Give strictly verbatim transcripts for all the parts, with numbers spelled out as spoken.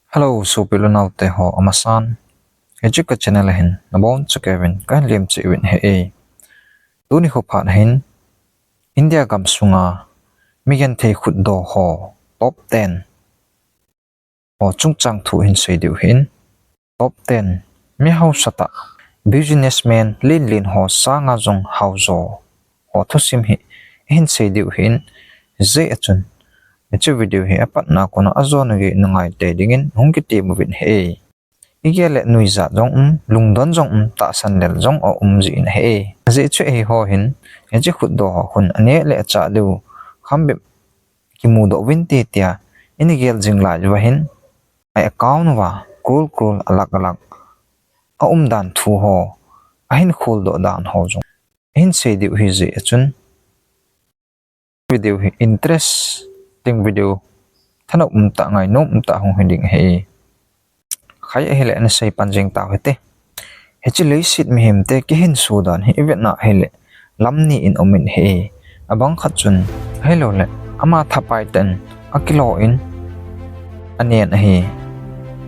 Hello, sopi le naote ho amasan. Hiche ka channel a hin nabonchauvin kahin lemcheh uvin ahi. Tuni khophat hin India gamsunga migenthei khutdoh ho top ten ho chungchang thu hin sei diu ahin. Top ten, mihaosatah, businessman lenlen ho sanga jong haojo ho thusim hi hin sei diu ahin. Hijeh a chun hiche video hi apatna kona ajona gei nangai tei dingin hung kitem uvin ahi. Igel le nuijat jong um, lungdon jong um, tahsan lel jong aum jin ahi. Ajeh chu eiho hin hiche khutdoh ho khun aneh le achah diu khambep kimudoh uvinte tia in gel jing lai uva hin, a account uva crore crore, a lakh a lakh aumdan thu ho ahin kholdoh dan ho jong hin sei diu ahijeh a chun video hi interesting video, thanop umtah, ngainom umtah hung hi ding ahi. Khai ahile ana sei pan jing tau hite. Hiche leiset mihemte kihinso dan hi ivetna ahile lam ni in umin ahi. Abang khat chun ahiloule ama thapai tah in akilo in anen ahi.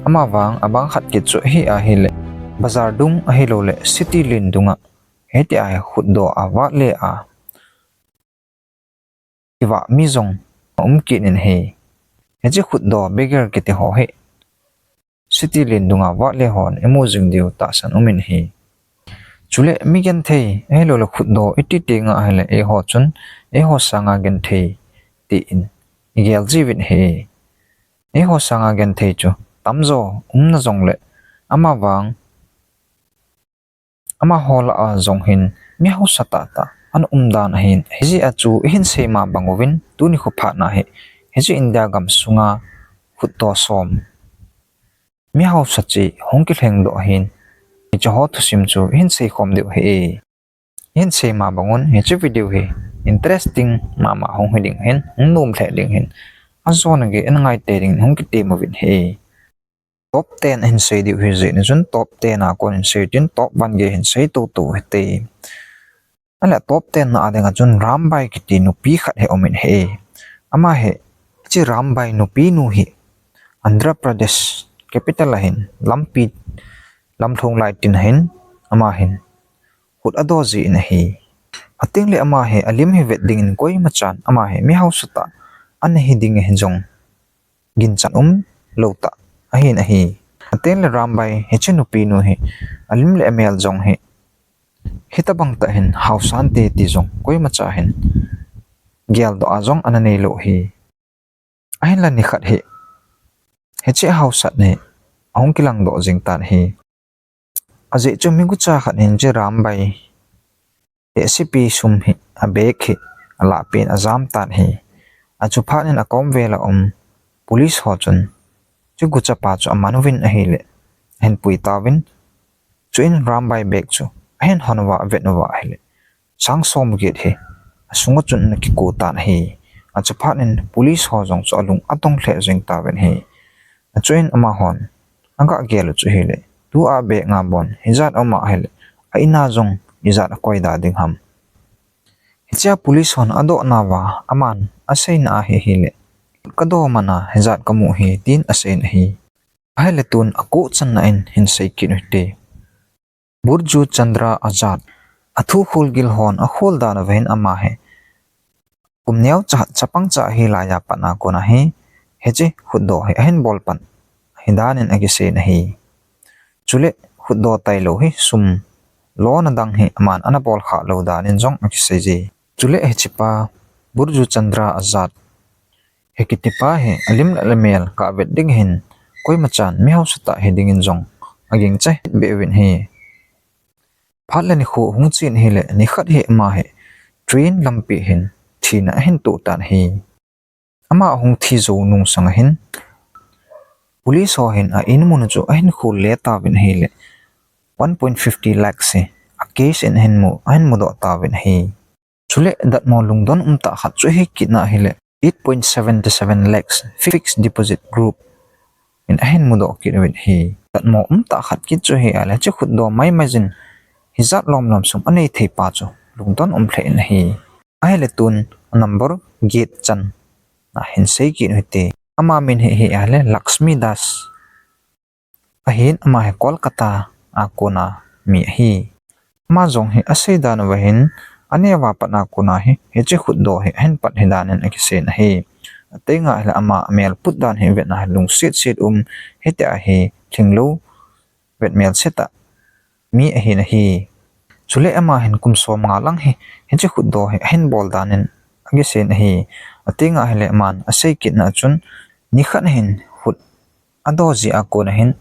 Amavang abang khat kit chu hi ahile bazar dung ahiloule city len dunga hitia hi khutdoh a vatle a kivah mi jong aum kit in ahi. Hiche khutdoh beggar kiti ho hi city len dunga vatle hon imu jing diu tahsan umin ahi. Chule migenthei ahiloule khutdoh iti tenga ahile eiho chun eiho sanga genthei tin igel jiuvin ahi. Eiho sanga genthei chu tamjo umna jongle amavang amaho lah a jong hin mihaosa tahtah ana umdan ahin. Hijeh a chu ihin sei ma bang uvin tuni khophatna hi hiche India gamsunga khutdoh som mihaosa cheh hung kilhengdoh ahin. Hiche ho thusim chu ihin seikhom diu ahi. Ihin sei ma bang un hiche video hi interesting mama hung hi ding ahin, hung nom lheh ding ahin, ajona gei ana ngai tei dingin hung kitem uvin ahi. Top ten ahin sei diu ahijeh in chun top ten a kon hin sei tin top one gei hin sei toto hite. Ahile top ten na a dinga chun Rambai kiti nupi khat hi aumin ahi. Ama hi, hiche Rambai nupinu hi Andhra Pradesh capital a hin lampi, lamlhong lai tin ahin, ama hin khut adoh jin ahi. Atengle ama hi alim hi vet dingin koimachan ama hi mihaosa tah ana hi ding ahi jong ginchat umlou tah ahin ahi. Atengle Rambai hiche nupinu hi alim le amel jong hi hitobang tah hin haosante ti jong koimacha hin geldoh a jong ana neilou ahi. Ahinla nikhat hi hiche ahaosatna hi ahung kilangdoh jing tan ahi. Ajeh chu migucha khat hin hiche Rambai hi sipi sum hi, a bag hi alahpeh in ajam tan ahi. Achuphat in akomvel a um police ho chun hiche guchapa chu aman uvin ahile ahin pui tauvin, chuin Rambai bag chu ahin hon uva avet uva ahile sang som get hi asunga chun ana kiko tan ahi. Achuphat in police ho jong chu alung adong lheh jeng tauvin ahi. Achuin amahon aga gel u chu ahile, tua bag nga bon hijat aum ahile, a-in a jong ijat akoi da ding ham. Hichea police hon adoh nauva aman aseina ahi ahile, kadoh man a hijat kamu ahi tin aseiyin ahi. Ahile tun akoh channa in hin sei kit u hite. Burju Chandra Azad, athu kholgil hon akhol dan uva hin ama hi kum neocha chapangcha ahi laiya pat a kona hi hiche khutdoh hi ahin bol pan ahi danin akiseiyin ahi. Chule khutdoh tailou hi sum lona dang hi aman ana bolkhah lou danin jong akiseije. Chule hichepa Burju Chandra Azad hi kitipa hi alim le amel kavet ding hin koimachan mihaosatah hi dingin jong agingcha behseh uvin ahi. Phat le nikho hung chen ahile nikhat hi ama hi train lampi hin thina ahin toh tan ahi. Ama ahung thi jou nung sanga hin police ho hin a-in mun u chu ahin khol le tauvin ahile one point fifty lakhs hi a cash in ahin mu, ahin mudoh tauvin ahi. Chule datmo lungdon umtah khat chu hi kitna ahile eight point seven seven lakhs fixed deposit group in ahin mudoh kit uvin ahi. Datmo umtah khat kit chu hi ahile hiche khutdoh maimai jin hijat lomlom sum anei theipa chu lungdon um lheh in ahi. Ahile tun a number get channa hin sei kit u hite. Ama min hi hi ahile Lakshmi Das Ahin ama hi Kolkata a kona mi ahi. Ama jong hi asei dan uva hin, aneo a pat a kona hi, hiche khutdoh hi ahin pat hi danin akisei in ahi. Ateng ahile ama amel put dan hi vetna hi lungset set um, hitia hi lhinglou vetmel set a mi ahin ahi. Chule ama hin kum som nga lang hi, hiche khutdoh hi ahin bol danin akisei in ahi. Ateng ahile aman asei kitna a chun, nikhat hin khut adoh jeh a kona hin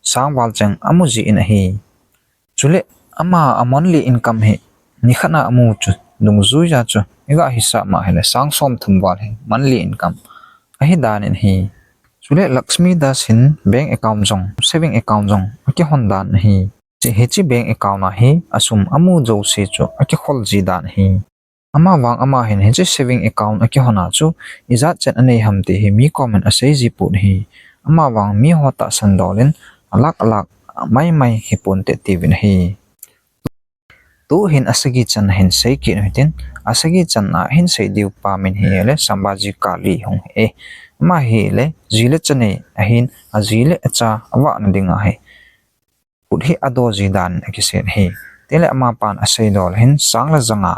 sang val cheng amu jin ahi. Chule ama a monthly income hi nikhat a amu chu dungjuija chu iga hisap ma ahile sang somthum val hi monthly income ahi danin ahi. Chule Lakshmi Das hin bank account jong, saving account jong akihon dan ahi. Hiche bank account a hi asum amu jouse chu akikhol ji dan ahi. Amavang ama hin hiche saving account akihon a chu ijat chan anei ham ti hi mi komin asei ji pon ahi. Amavang miho tahsan dol in alakh alakh maimai hiponte tiuvin ahi. Tuhin asagi chan a hin sei kit u hitin, asagi chan a hin sei diu pa min hi ahile Sambhaji Kale hung hi e. Ama hi ahile ji le cha nei ahin, aji le acha avahna dinga hi khut hi adoh ji dan akisei in ahi. Chule amapan asei dol a hin sang le ja nga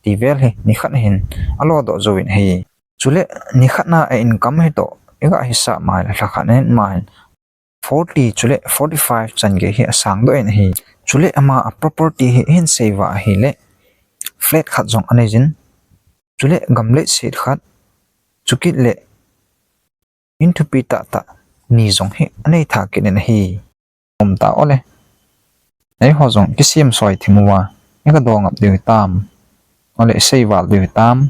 tivel hi nikhat hin alodoh jouvin ahi. Chule nikhat a a income hitoh iga hisap ma ahile lhakhat in ama hin forty chule forty five chan gei hi asangdoh in ahi. Chule ama a property hi ihin sei uva ahile flat khat jong anei jin, chule gamleit set khat, chukit le in thupi tahtah ni jong hi anei tha kit in ahi. Umta ole, eiho jong kisem soi thim uva iga doh ngap diu hitam, ole isei val diu hitam?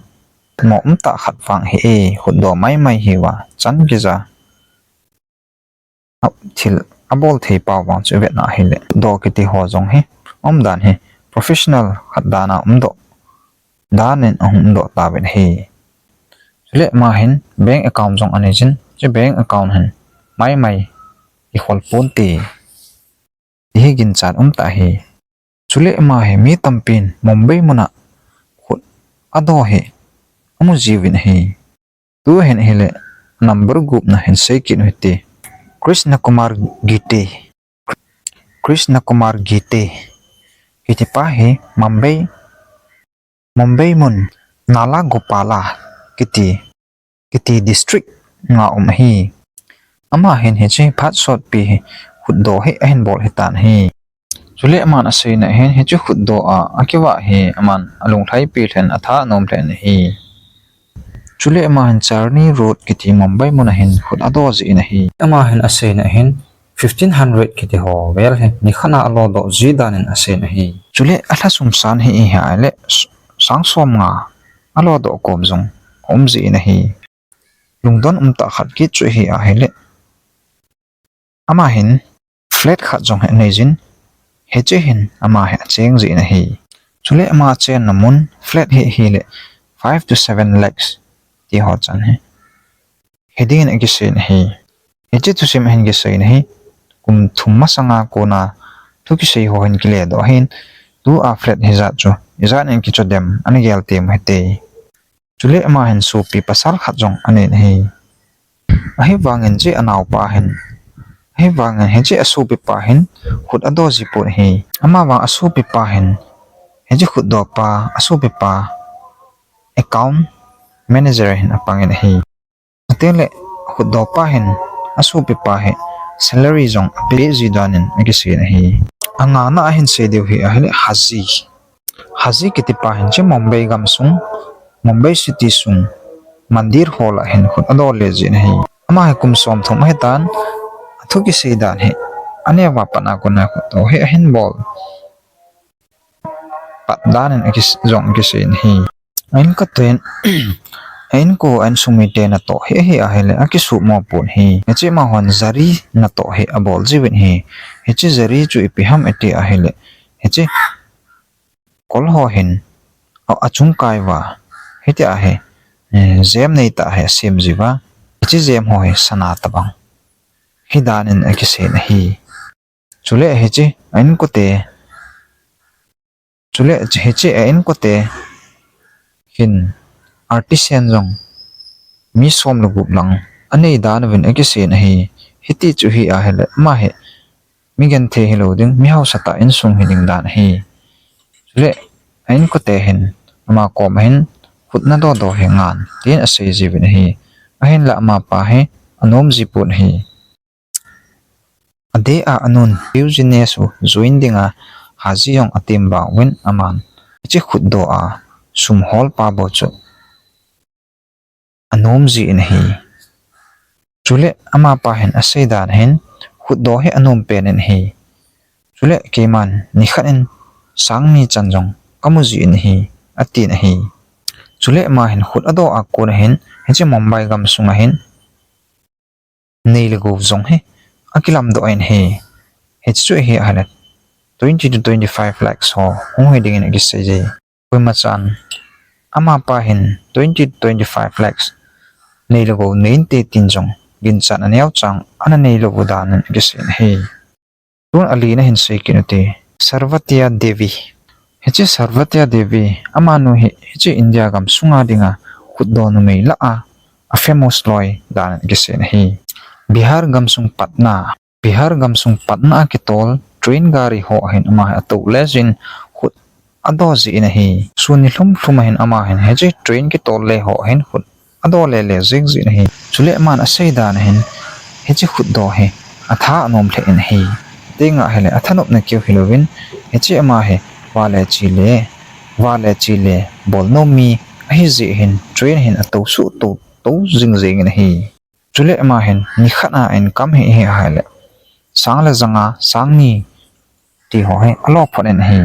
Mo umtah khat vang hi e, khutdoh maimai hiuva chan kija thil abol thei pau vang chu ivetna ahile, khutdoh kiti ho jong hi umdan hi professional khat dan a umdoh danin ahung umdoh tauvin ahi. Chule ama hin bank account jong anei jin, hiche bank account hin maimai ikhol ponte ti hi ginchat umtah ahi. Chule ama hi mi tampin Mumbai muna khut adoh hi amu jiuvin ahi. Tuhin ahile number gupna hin sei kit u hite. Krishna Kumar Gite, Krishna Kumar Gite kitipa hi Mumbai, Mumbai mun Nalagopala kiti, kiti district nga um ahi. Ama hin hiche phat sotpi hi khutdoh hi ahin bol hitan ahi. Chule aman aseina hin hiche khutdoh a akivah hi aman alunglhaipi lheh in atha anom lheh in ahi. Chule ama hin Charni Road kiti Mumbai muna hin khut adoh jin ahi. Ama hin aseina hin fifteen hundred kiti ho vel hi nikhat a alodoh ji danin aseina ahi. Chule alhasum san hi ihet le sang som nga alodoh kom jong aum jin ahi. Lungdon umtah khat kit chu hi ahile, ama hin flat khat jong hi anei jin, hiche hin ama hi acheng jin ahi. Chule ama achenna mun flat hi ahile five to seven lakhs ti ho chan hi hidingin akisei in ahi. Hiche thusim ahin kisei in ahi. Kum thum masanga kona thu kisei ho hin kiledoh ahin, tua flat hijat chu ijat in kicho dem, ana gel tem u hite. Chule ama hin sopi pasal khat jong anei in ahi. Ahivangin hiche anaopa hin, ahivangin hiche asopipa hin khut adoh ji pon ahi. Amavang asopipa hin hiche khutdohpa, asopipa account manager hin apangin ahi. Chuteng le khutdohpa hin asopipa hi salary jong ape ji danin akisei in ahi. Angana ahin sei diu hi ahile Haji, Haji kitipa hin hiche Mumbai gamsung, Mumbai city sung mandir hall a hin khut adoh le jin ahi. Ama hi kum somthum ahitan, athu kisei dan hi aneo a pat a kona khutdoh hi ahin bol pat danin akis-, jong akisei in ahi. A inkoten, a inko a insung mite natoh hi ahi ahile akisuhmo pon ahi. Hiche amahon zari natoh hi abol jiuvin ahi. Hiche zari chu ipi ham iti ahile, hiche kol ho hin a, achungkai uva, hitia hi, eh, jem neitah hi asem jiuva, hiche jem ho hi sana tobang hi danin akisei in ahi. Chule hiche a inkote, chule hiche a inkote hin artisan jong mi som le gup lang anei dan uvin akisei in ahi. Hiti chu hi ahile ama hi mi genthei hilou ding, mi haosatah insung hiding dan ahi. Chule a inkote hin ama koma hin khut nadoh doh hi ngan tin asei jiuvin ahi. Ahinla amapa hi anom jipon ahi. Adeh a anun business u join dinga haji jong atem vang uvin aman hiche khutdoh a sum holpa bou chu anom jin ahi. Chule amapa hin asei dan hin khutdoh hi anom pen in ahi. Chule keiman nikhat in sang ni chan jong kamu jin ahi, atin ahi. Chule ama hin khut adoh a kon ahin hiche Mumbai gamsunga hin nei le gou jong hi akilamdoh in ahi. Hiche chu ahi ahile twenty to twenty-five lakhs ho hung hi dingin akisei e. Koimachan amapa hin twenty to twenty-five lakhs nei le gou nei inte tin jong ginchat aneo chang ana neilou u danin akisei in ahi. Tun alina hin sei kit ute, Sarvatiya Devi. Hiche Sarvatiya Devi, amanu hi hiche India gamsunga dinga khutdoh numei lah a afamous loi danin akisei in ahi. Bihar gamsung Patna, Bihar gamsung Patna a kitol train gari ho ahin ama hi atou le jin khut adoh jin ahi. Sun nilhum lhum ahin ama hin hiche train kitol le ho ahin khut adoh le le jing jin ahi. Chule aman asei dan ahin hiche khutdoh hi atha anom lheh in ahi. Tenga ahile athanopna keu hilouvin hiche ama hi vale chele, vale chele bolnom mi ahi jeh hin train hin atou suh tou tou jing jing in ahi. Chule ama hin nikhat a income hi ahi ahile sang le janga, sang ni ti ho hi alo phot in ahi.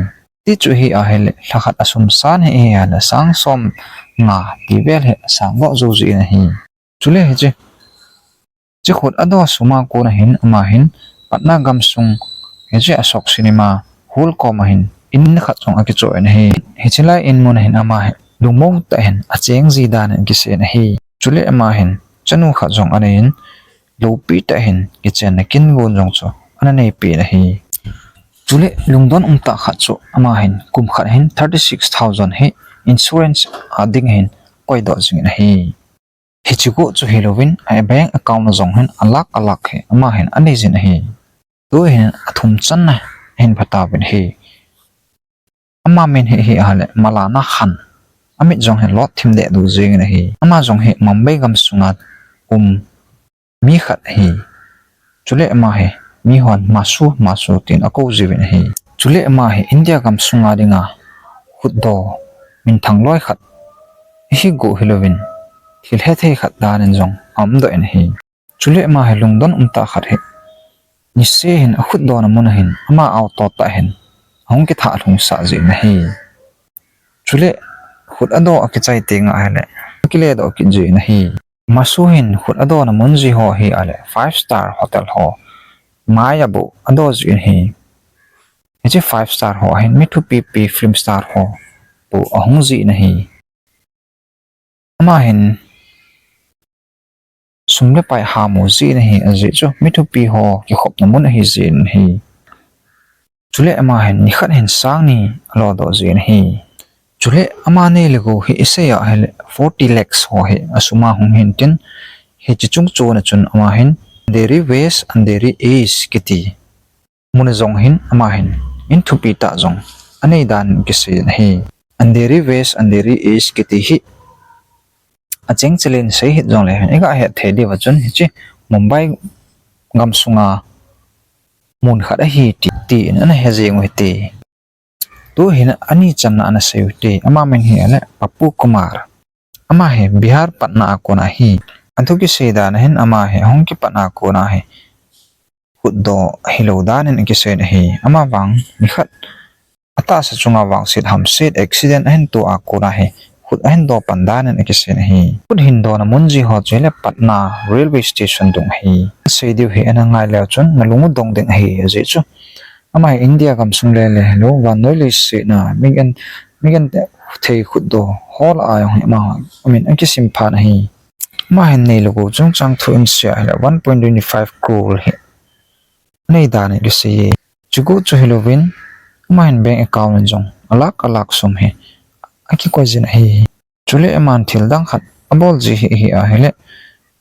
Ti chu ahi ahile lhakhat asum san hi ahi ahile sang som nga ti vel hi asang doh jou jin ahi. Chule hiche, hiche khut adoh sum a kon ahin ama hin Patna gamsung hiche Ashok Cinema hall koma hin in khat jong akicho in ahi. Hiche lai in mun ahin ama hi lungmong tah in acheng ji danin akisei in ahi. Chule ama hin chanu khat jong anei in loupi tah in kichenna kin gon jong chu ana neipeh in ahi. Chule lungdon umtah khat chu ama hin kum khat hin thirty-six thousand hi insurance a ding hin koidoh jing in ahi. Hiche go chu hilouvin a bank account a jong hin a lakh a lakh hi ama hin anei jin ahi. Tuhin athum channa ahin phatauvin ahi. Ama min hi ahi ahile Malana Khan. Amit jong hi lot thim deh du jingin ahi. Ama jong hi Mumbai gamsunga um mi khat ahi. Chule ama hi mihon Masu, Masu tin akou jiuvin ahi. Chule ama hi India gamsunga dinga khutdoh minthang loi khat ahi go hilouvin thil hethei khat danin jong aumdoh in ahi. Chule ama hi lungdon umtah khat hi niseh hin akhutdohna mun ahin ama auto tah hin ahung kithah lhungsah jin ahi. Chule khut adoh akichai tenga ahile akiledoh kit jin ahi. Masu hin khut adohna mun ji ho hi ahile five star hotel ho mai a bou adoh jin ahi. Hiche five star ho ahin mi thupipi film star ho bou ahung jin ahi. Ama hin sum le pai hamu jin ahi, ajeh chu mi thupi ho kikhopna mun ahi jin ahi. Chule ama hin nikhat hin sang ni alodoh jin ahi. Chule ama nei le gou hi isei a ahile forty lakhs ho hi asum a hung hintin, hiche chungchona chun ama hin Andheri West, Andheri East kiti mun a jong hin ama hin in thupi tah jong anei dan kisei in ahi. Andheri West, Andheri East kiti hi acheng chelen sei hih jongle hin iga het thei diuva chun hiche Mumbai gamsunga mun khat ahi ti, tin ana he jeng u hite. Tuhin ani channa ana sei u hite. Ama min hi ahile Pappu Kumar. Ama hi Bihar Patna a kon ahi. Athu kisei dan ahin ama hi ahung kipat a kon ahi khutdoh hilou danin akisei in ahi. Ama vang nikhat atahsa chunga vangset hamset accident ahin toh a kon ahi khut ahin doh pan danin akisei in ahi. Khut hin dohna mun ji ho chu ahile Patna railway station dung ahi. Sei diu hi ana ngai leu chun nalung u dong ding ahi, ajeh chu ama hi India gamsung lele hilou, vannoi leiset a migen, migen thei khutdoh ho lah a jong hi ama amin akisim phat ahi. Ama hin nei le gou chungchang thu in sei a ahile one point twenty five crore hi anei danin kisei e. Chugo chu hilouvin ama hin bank account in jong a lakh a lakh sum hi akikoi jin ahi. Chule aman thil dang khat abol ji hi ahi ahile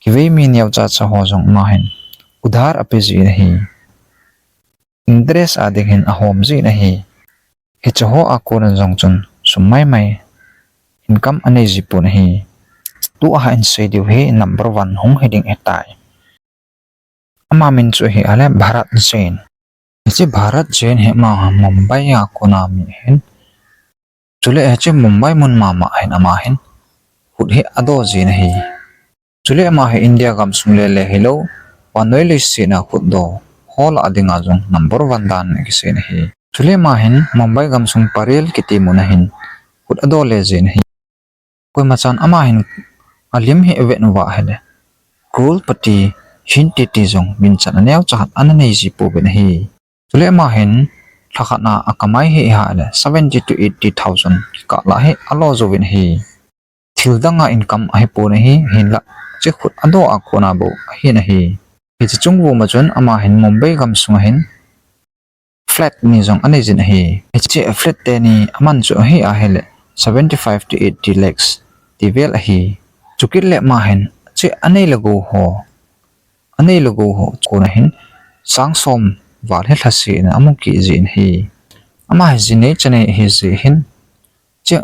kivei mi neocha cha ho jong ama hin udhar ape jin ahi. interest a ding hin ahom jin ahi. Hiche ho a kona jong chun sum maimai income anei ji pon ahi. Tua hin sei diu hi number one hung hi ding ahitai. Ama min chu hi ahile Bharat Jain. Hiche Bharat Jain hi ama Mumbai a kona mi ahin. Chule hiche Mumbai mun mama hin ama hin khut hi ado jin ahi. Chule ama hi India gamsung lele hilou, vannoi leiset a khutdoh ho lah a dinga jong number one dan akisei in ahi. Chule ama hin Mumbai gamsung Parel kiti mun a hin khut ado le jin ahi. Koima chan ama hin alim hi avet uva ahile, crorepati hin titi jong minchat aneocha khat ana nei ji pouvin ahi. Chule ama hin lhakhat a akamai hi ahile seventy to eighty thousand kikah lah hi alo jouvin ahi. Thil danga income ahipon ahi, hinlah hiche khut ado a kona bou ahin ahi. Hiche chung vuma chun ama hin Mumbai gamsunga hin flat ni jong anei jin ahi. Hiche flat teni aman chu ahi ahile seventy five to eighty lakhs tivel ahi. Chukit le ama hin hiche anei le gou ho, anei le gou ho kona hin sang som val hi lhase in amu kit jin ahi. Ama hi jinei chanei ahi jeh hin, hiche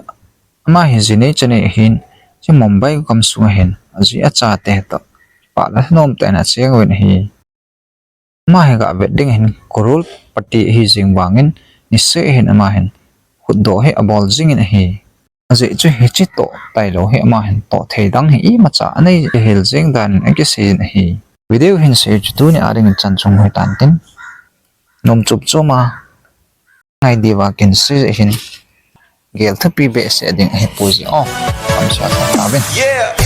ama hi jinei chanei ahin, hiche Mumbai gamsunga hin aji achate toh pah le nom tah in acheng uvin ahi. Ama hi gavet ding hin crorepati ahi jeng vangin, niseh hin ama hin khutdoh hi abol jingin ahi. Ajeh chu hiche toh tailou hi ama hin toh thei dang hi imacha anei hel jeng danin akisei in ahi. Video hin sei chu tuni a dingin chan chung hitan tin, nom chom choma ngai diuva kin sei jeh hin, gel thupi behseh ding ahipoi ji o. Kamsei tauvin.